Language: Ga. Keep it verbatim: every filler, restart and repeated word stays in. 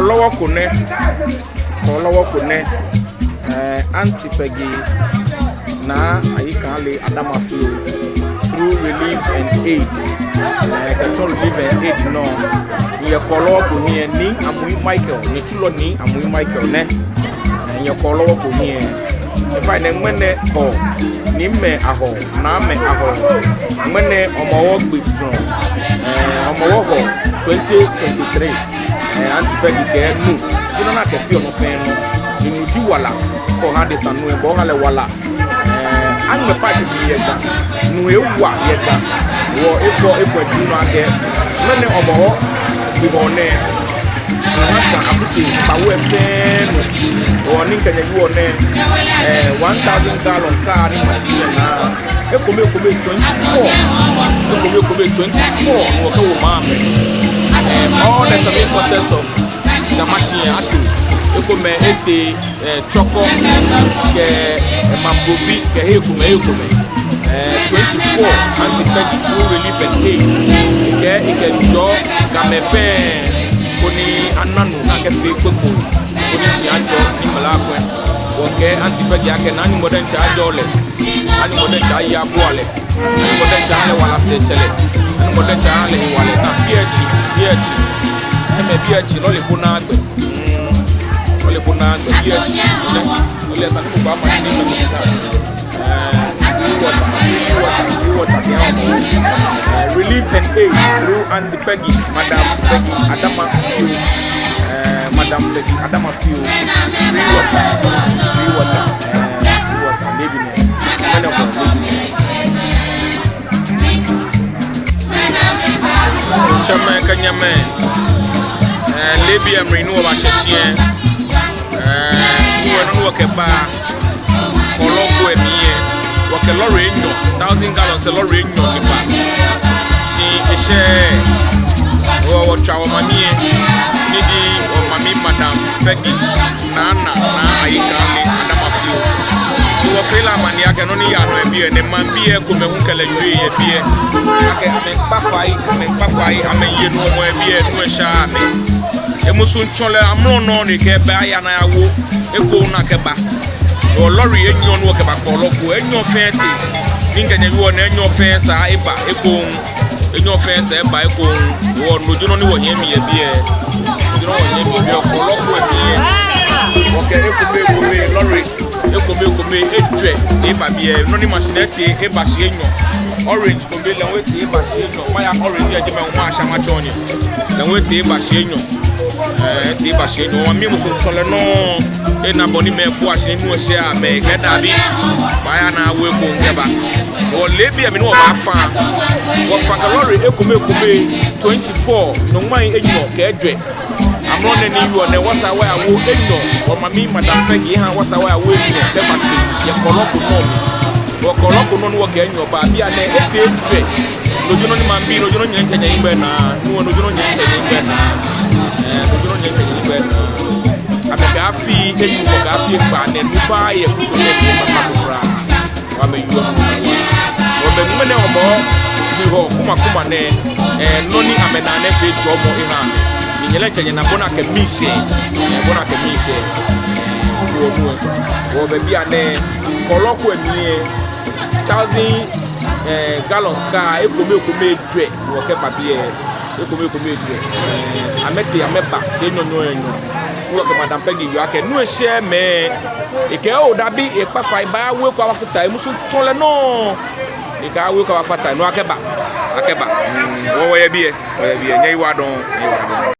Kɔɔlɔ wɔ ko nɛ, kɔɔlɔ wɔ ko nɛ. Eh, Auntie Peggy Naa Ayikanle Adamafio through Relief and Aid. Eh, kɛtsɔ Relief and Aid nɔ, miyɛ kɔɔlɔ wɔ ko hiɛ, Nii Amui Michael, nyɛtsulɔ Nii Amui Michael nɛ. Eh, miyɛ kɔɔlɔ wɔ ko hiɛ. In fact, nɛ ŋmɛnɛ Hɔɔ, Niimɛi a Hɔɔ, Naamɛi a Hɔɔ, ŋmɛnɛ Hɔmɔwɔ gbi jurɔ, eh, Hɔmɔwɔ Hɔɔ twenty twenty-three. Eh, Auntie Peggy kɛɛ nu ji nɔ ni akɛfeɔ nɔ fɛɛ nɔ. Ni nu ji wala. Kɛ oha adesa nu lɛ, bo oha lɛ wala. Eh, aŋmɛ park bii yɛ Ga. Nu ewa yɛ Ga. Wɔ ekɔ efɔ eju nɔ akɛ ŋmɛnɛ Hɔmɔwɔ gbi Hɔɔ nɛɛ, nu ha Ga akutso bawo fɛɛ nɔ. Wɔ ni mikɛ nyɛ wieɔ nɛɛ, eh, one thousand gallon car ni machine lɛ naa, ekome ekome twenty-four. Ekome ekome twenty-four ni wɔkɛwo maŋ mli. All the seven quarters of Ga Mashi lɛ ato. Ekomɛi etee, eh, Chorkor kɛ, eh, Mamprobi kɛ he ekomɛi he ekomɛi. Eh, twenty-four, Auntie Peggy through Relief and Aid. Ekɛɛ ekɛjɔɔ Gamɛi fɛɛ koni ana nu ni akɛfee kpekpo, koni shia ajɔ ni mla akwɛ. Wɔkɛɛ Auntie Peggy akɛ Naa Nyɔŋmɔ diɛŋtsɛ ajɔɔ lɛ. Naa Nyɔŋmɔ diɛŋtsɛ aya abua lɛ. Naa Nyɔŋmɔ diɛŋtsɛ aha lɛ wala sɛɛtsɛlɛ. Naa Nyɔŋmɔ diɛŋtsɛ aha lɛ hewalɛ. Naa biɛ etsi, biɛ etsi. Ɛmɛ biɛ etsi, lɔle ko naa gbɛ. Mm. Lɔle ko naa gbɛ, biɛ etsi. Lɔle, lɔle esa ni kpokpaa ma ni mɛ ko naa. Eh, free water, free water, free water, kɛ ɔmɔ. Eh, Relief and Aid through Auntie Peggy, Madam Peggy Adamafio. Eh, Madam Peggy Adamafio. Free water, free water, eh, free water. Leebi nɛɛ. Mɛnɛ ko leebi nɛɛ. Tsɛmɛi kɛ nyɛmɛi, eh, leebi lɛ mli ni wɔbashɛ shi lɛ, eh, nu lɛ nɔ ni wɔkɛba, kɔɔlɔ ko lɛ mli lɛ, wɔkɛ lɔri enyɔ, thousand gallons lɔri enyɔ ni ba. Shi eshɛ, wɔ, wɔtswa wɔmami lɛ, ni ji wɔmami Madam Peggy Naa, Naa, Naa Ayikanle Adamafio. Ni wɔfee lɛ amaniɛ akɛ nɔ ni yaa nɔ yɛ biɛ nɛɛ, maŋbii lɛ ekomɛi hu kɛ lɛ wie yɛ biɛ akɛ amɛkpa fai, amɛkpa fai, amɛye nu hɔmɔ yɛ biɛ, nu lɛ sha amɛ. Emusuŋtsɔlɛ amrɔ nɔŋŋ ni kɛ bɛ aya ni ayawo ekoŋŋ ni akɛba. Wɔ lɔri enyɔ ni wɔkɛba kɔɔlɔ ko, enyɔ fɛɛ tee. Ni mikɛ nyɛ wieɔ nɛɛ, enyɔ fɛɛ sa eba ekoŋŋ. Enyɔ fɛɛ sa eba ekoŋŋ. Wɔ no ji nɔ ni wɔhiɛ mli yɛ biɛ. No ji nɔ wɔhiɛ mli yɛ biɛ, kɔɔlɔ ko lɛ mli lɛ. Wɔkɛ ekome ekome lɔri, ekome ekome ejwɛ ni eba biɛ. Nɔ ni machine lɛ tee eba shi enyɔ. Orange ko be lɛ hu etee eba shi enyɔ. Maya orange lɛ jɛmɛ hu masha matsɔɔ nyɛ. Lɛ hu etee eba shi enyɔ. Eh, etee eba shi enyɔ. Wɔmami musuŋtsɔlɛ nɔŋŋ ena bɔ ni mɛi bua shi ni nu lɛ shɛ amɛ, kɛ dabi, baaya ni awo ekoŋŋ kɛba. Wɔ leebi lɛ mli ni wɔbafa. Wɔfa kɛ lɔri ekome ekome twenty-four, nyɔŋmai enyɔ kɛ ejwɛ. Amrɔ nɛɛ ni yɔɔ nɛɛ, wɔsa wɔyawo enyɔ. Wɔmami Madam Peggy ha wɔsa wɔyawo enyɔ kɛba kpe yɛ kɔɔlɔ ko nɔ mli. Wɔ kɔɔlɔ ko nɔ ni wɔkɛ enyɔ ba, bianɛ efee ejwɛ. No ji nɔ ni maŋbii, no ji nɔ nyɛŋtsɛ nyɛyiŋ gbɛ naa. Nu lɛ, no ji nɔ nyɛŋtsɛ nyɛyiŋ gbɛ naa. Eh, no ji nɔ nyɛŋtsɛ nyɛyiŋ gbɛ naa. Amɛkɛ afii enyɔ kɛ afii ekpaa nɛɛ, nu baaa yɛ kutsoo nɛɛ mli kpakpa ko kwraa. Wɔ amɛyɔɔ nu. Wɔ amɛ ŋmɛnɛ Hɔmɔwɔ gbi Hɔɔ kuma kuma nɛɛ, eh, nɔ ni amɛna nɛɛ fee jɔɔmɔ eha amɛ. Ni nyɛ diɛŋtsɛ nyɛna bɔ ni akɛ miishɛɛ, eh, bɔ ni akɛ miishɛɛ, eh, foɔ nu lɛ. Wɔ amɛ bianɛ kɔɔlɔ ko lɛ mli lɛ, thousand, eh, gallons car ekome ekome ejwɛ ni wɔkɛba biɛ. Ekome ekome ejwɛ. Eh, amɛtee amɛba shi enyɔ enyɔ enyɔ. Ni wɔkɛ Madam Peggy yɔɔ akɛ nu lɛ shɛ amɛ. Ekɛɛ oo dabi, ekpa fai, baawo eko abafata emusuŋtsɔlɛ nɔ. Ekɛɛ awo eko abafata, no akɛba. Akɛba. Mm, wɔ wɔyɛ biɛ, wɔyɛ biɛ. Nyɛyiwaladɔŋŋ, nyɛyiwaladɔŋŋ.